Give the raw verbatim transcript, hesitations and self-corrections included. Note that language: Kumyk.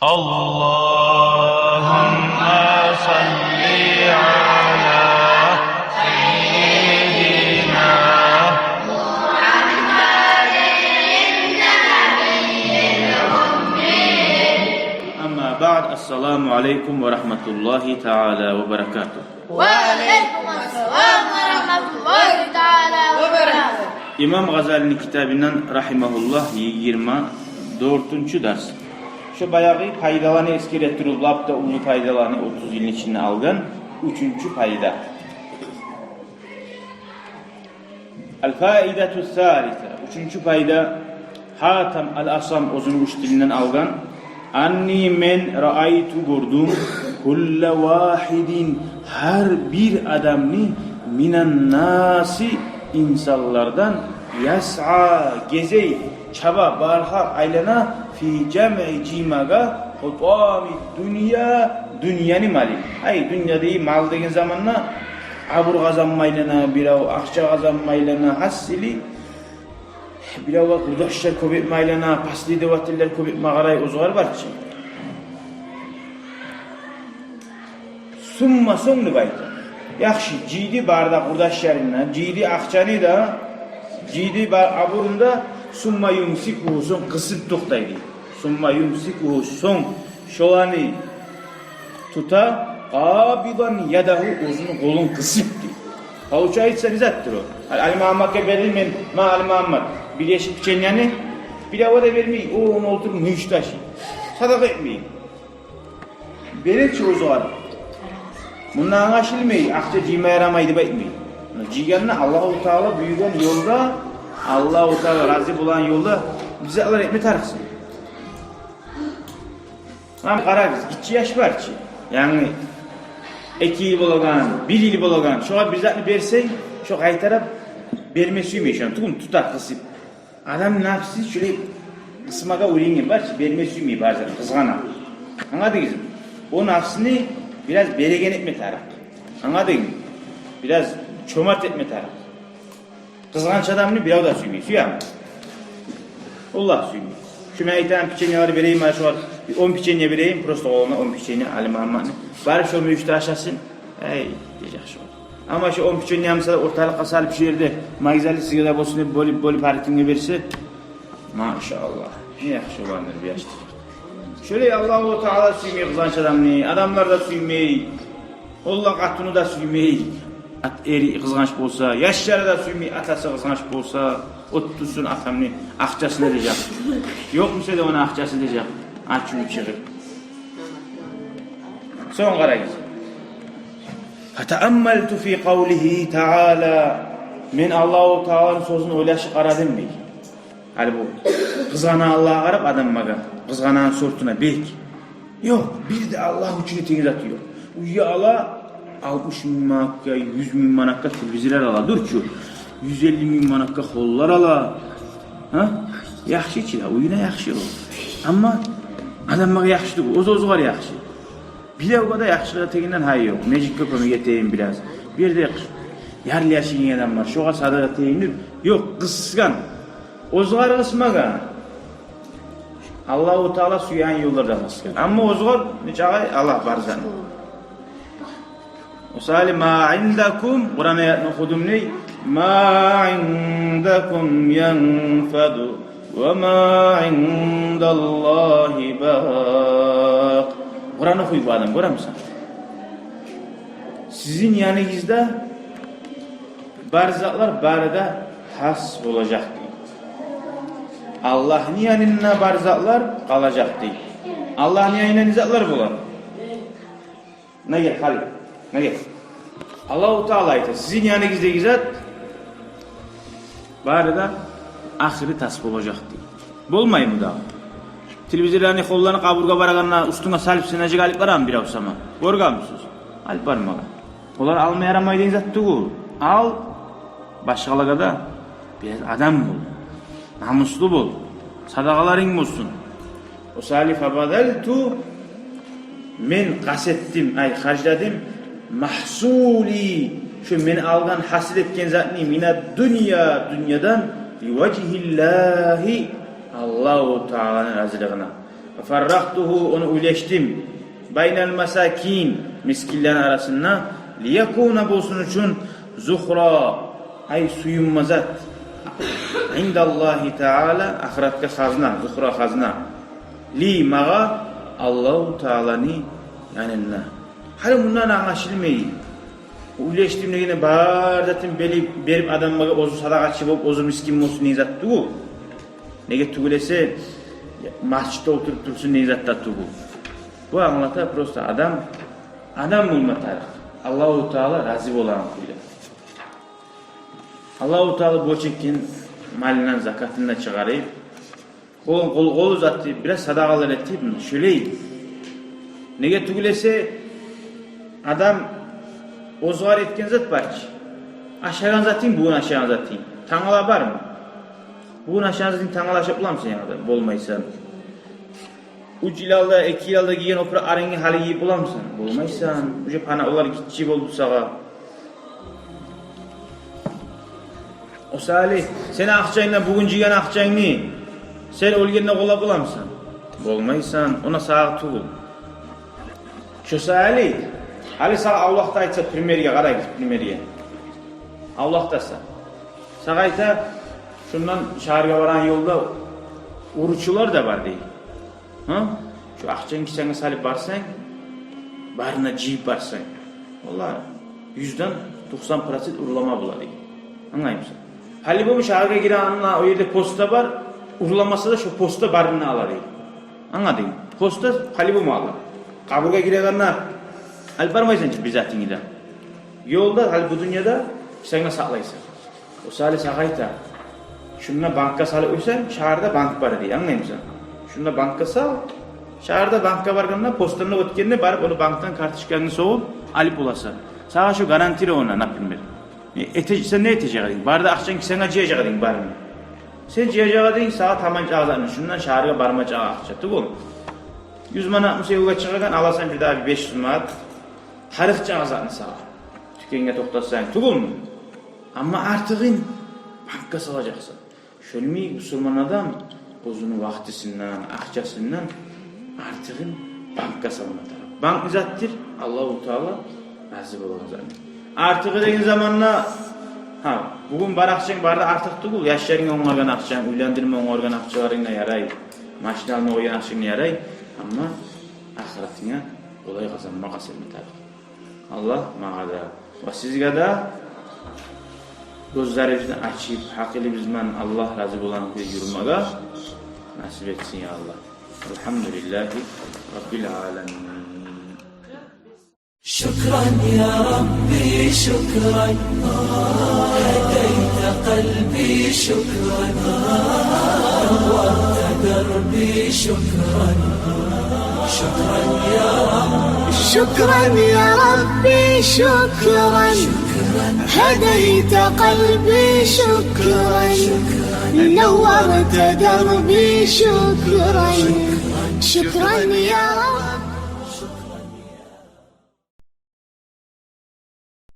اللهم صل على سيدنا محمد النبي الأمي. أما بعد، السلام عليكم ورحمة الله تعالى وبركاته. Ва алейкум ассалам ва рагьматуллагьи таала ва баракатугь. Имам Гъазалини китабындан, рагьимагьуллагь, йигирма дёртюнчю дарс. Шо баягъы пайдаланы эсгере туруп, лап да уллу пайдаланы отуз йылны ичинде алгъан уьчюнчю пайда. الفائدة الثالثة, уьчюнчю пайда, Гьатам ал-Асам оьзюню уьч тилинден алгъан: أني, мен, رأيت, гёрдюм, كل واحد, гьар бир адамны, من الناس, инсанлардан, يسعى, гезей, чаба, бархакъ, айлана, في جمع, жыймагъа, حطام الدنيا, дюньяны малы. Ай, дюньяда мал деген заманда абур къазанма айлана, бирев акъча къазанма айлана, гьасили, бирев къурдашлар кёп этме айлана, последовательлер кёп этме къарай, оьзюгъар бар чы. Сумма, сонг деп айта. Яхшы, жыйды бары да къурдашларын да, жыйды акъчаны да, жыйды бар абурун да, сумма юмсикугьу, сонг къысып токътай дей. Сумма юмсикугьу, сонг шоланы тута, къабидан ядагьу, оьзюню къолун къысып дей. Получается, не затдыр о? Али Магьамматгъа бердим мен, ма, Али Магьаммат, бир яшик печеньени, биревге де бермей, о ону олтуруп мюйюш ташый. Садакъа этмей. Бере чи оьзюгъар. Мундан англашылмай, акъча жыйма ярамай деп айтмай. Жыйгъанда Аллагьу Таала буюргъан ёлда, Аллагьу Таала рази болагъан ёлда бир затлар этме тарыкъсан. Гьам къарагъыз, гиччи яш бар чы. Янгы эки йыл болагъан, бир йыл болагъан. Шогъар бир затны берсенг, шо къайтарып берме сюймей, шону тюгюл тута къысып. Адам напсы шулай къысмагъа уьйренген бар чы, берме сюймей бары затны, къызгъана. Англадыгъызмы? О напсыны бираз береген этме тарыкъ. Англадыгъызмы? Бираз чомарт этме тарыкъ. Къызгъанч адамны бирев де сюймей. Сюеми? Аллагь сюймей. Шу мен айтагъан печеньелер берейим, ана шогъар он печенье берейим, просто къолуна он печенье Али Магьамматны. Барып шо мюйюшде ашасын. Эй, дежек шо. Амма шо он печеньени, мисал, орталыкъгъа салып, шо ерде магазинлер сизге де болсун деп, бёлюп, бёлюп, гьар кимге берсе, машааллагь, не яхшы болар бу яш дежек. Шолай Аллагьу Таала сюймей къызгъанч адамны, адамлар да сюймей, олла къатыны да сюймей. Ат, эри къызгъанч болса, яшлары да сюймей, атасы къызгъанч болса, от тутсун атамны акъчасына дежек. Ёкъму сизде ону акъчасы дежек, ачуву чыгъып. Сонг къарагъыз. فتأملت في قوله تعالى. Мен Аллагьу Тааланы сёзюн ойлашып къарадым дей. Гьали бу къызгъана Аллагьгъа къарап адам магъа, къызгъанагъан сёзюне бек. Ёкъ, бир де Аллагь учун этеген заты ёкъ. Уьйге ала алтмыш минг манатгъа, юз минг манатгъа телевизорлар ала, дюр чю. Юз элли минг манатгъа холлар ала. Гьа? Яхшы чы да, уьюне яхшы о. Амма адам магъа яхшы тюгюл, оьз-оьзюне яхшы. Биревге де яхшылыкъ этегенден гьайы ёкъ. Межитге кёмек этейим бираз. Бир де ярлы яшайгъан адам бар, шогъар садагъа этейим деп. Ёкъ, къысгъан. Оьзюне къысмагъан. Аллагьу Таала сюеген ёлларда къысгъан. Амма оьзюне нечакъы Аллагь бар затны. О саялы ما عندكم, Къуран аятны охудум дей, ما عندكم ينفد وما عند الله باق. Къуран охуй бу адам, гёремисен? Сизин яныгъызда бар затлар бары да тас болажакъ дей. Аллагьны янында бар затлар къалажакъ дей. Аллагьны янында не затлар болар? Неге, гьали? Неге? Аллагьу Таала айта, сизин яныгъыздагъы зат бары да ахыры тас болажакъ дей. Болмаймы дагъы? Телевизорланы холланы къабургъа барагъанда уьстюнге салып сен нечик алып барамы бирев сама? Гёргенмисиз? Алып бармагъан. Олар алма ярамай деген зат тюгюл. Ал, башгъалагъа да бираз адам бол. Намуслу бол. Садагъаларынг болсун. О саялы فبذلت, мен къаст этдим, ай, харжладым, محصولي, шо мен алгъан, гьасил этген затны, من الدنيا, дюньядан, لوجه الله, Аллагьу Тааланы разилигине. Фарракътугьу, ону уьлешдим, байнал масакин, мискинлени арасында, лиякуна, болсун учун, зухра, ай, сююнме зат, индаллагьи таала, ахыратгъа хазна, зухра, хазна, ли, магъа, Аллагьу тааланы янында. Гьали мундан англашылмай, уьлешдим дегенде, бар затын бери-, берип адамлагъа, оьзю садагъачы болуп, оьзю мискин болсун деген зат тюгюл. Неге тюгюл эсе, масжитде олтуруп турсун деген зат да тюгюл. Бу англата, просто адам адам болма тарыкъ, Аллагьу таала рази болагъан кюйде. Аллагьу таала борч этген малындан закатын да чыгъарып, къол, къол, къол узатып, бираз садагъалар этип, шолай. Неге тюгюл эсе, адам оьзюгер этген зат бар чы. Ашагъан затынг, бугюн ашагъан затынг, тангала бармы? Бугюн ашагъан затынг тангала ашап боламысан янгыдан? Болмайсан. Уьч йыл алда, эки йыл алда гийген опуракъларынгны гьали гийип боламысан? Болмайсан. Уже пана олар гиччи болду сагъа. Осали, сени акъчангны, бугюн жыйгъан акъчангны сен оьлгенде къоллап боламысан? Болмайсан. Она сагъа тюгюл. Шо саялы, гьали сагъа авлакъда айтса, примерге къарайыкъ, примерге. Авлакъдасан. Сагъа айта, шундан шагьаргъа барагъан ёлда уручулар да бар дей. Гьа? Шо акъчангны кисенге салып барсанг, барын да жыйып барсанг, валлагь, юзден токъсан процент урлама бола дей. Англаймысан? По-любому шагьаргъа гирегенде, о ерде поста бар, урламаса да, шо поста барын да ала дей. Англадынгмы? Поста по-любому ала. Къабургъа гирегенде алып бармайсан чы бир затынгны да. Ёлда, гьали бу дюньяда, сен де сакълайсан. Осали, сагъа айта, шунда банкгъа салып къойсанг, шагьарда банк бар дей, англаймысан? Шунда банкгъа сал, шагьарда банкгъа баргъанда, постандан оьтгенде, барып ону банкдан карточкангны согъуп алып боласан. Сагъа шо гарантировано, например. Э, эте-, сен не этежек эдинг? Бары да акъчангны кисенге жыяжакъ эдинг барын. Сен жыяжакъ эдинг сагъа таман чакъы затны, шундан шагьаргъа барма чакъы акъча тюгюл. Юз манат буса, ёлгъа чыгъагъан, аласан бир дагъы бир беш юз манат. Тарыкъ чакъы затны сагъа. Тюкенге токътасанг, тюгюлмю? Амма артыгъын банкгъа салажакъсан. Шону йимик бусурман адам оьзюню вакътисинден, акъчасындан артыгъын банкгъа салма тарыкъ. Банк не затдыр? Аллагьу таала рази болагъан зат. Артыгъы деген заманда, гьа, бугюн бар акъчанг бары да артыкъ тюгюл. Яшларынга онгаргъан акъчанг, уьйлендирме онгаргъан акъчаларынг да ярай, машина алма къойгъан акъчанг да ярай. Амма ахыратынга къолай къазанма къаст этме тарыкъ. Аллагь магъа да ва сизге де гёзлерибизни ачып, гьакъылыбыздан Аллагь рази болагъан кюйде юрюмеге насип этсин, я Аллагь. Альхамдулиллагьи раббиль аламин. شكرا يا ربي، شكرا. هديت قلبي، شكرا. نورت دربي، شكرا. شكرا يا رب. شكرا يا ربي، شكرا. هديت قلبي، شكرا. نورت دربي، شكرا. شكرا يا رب.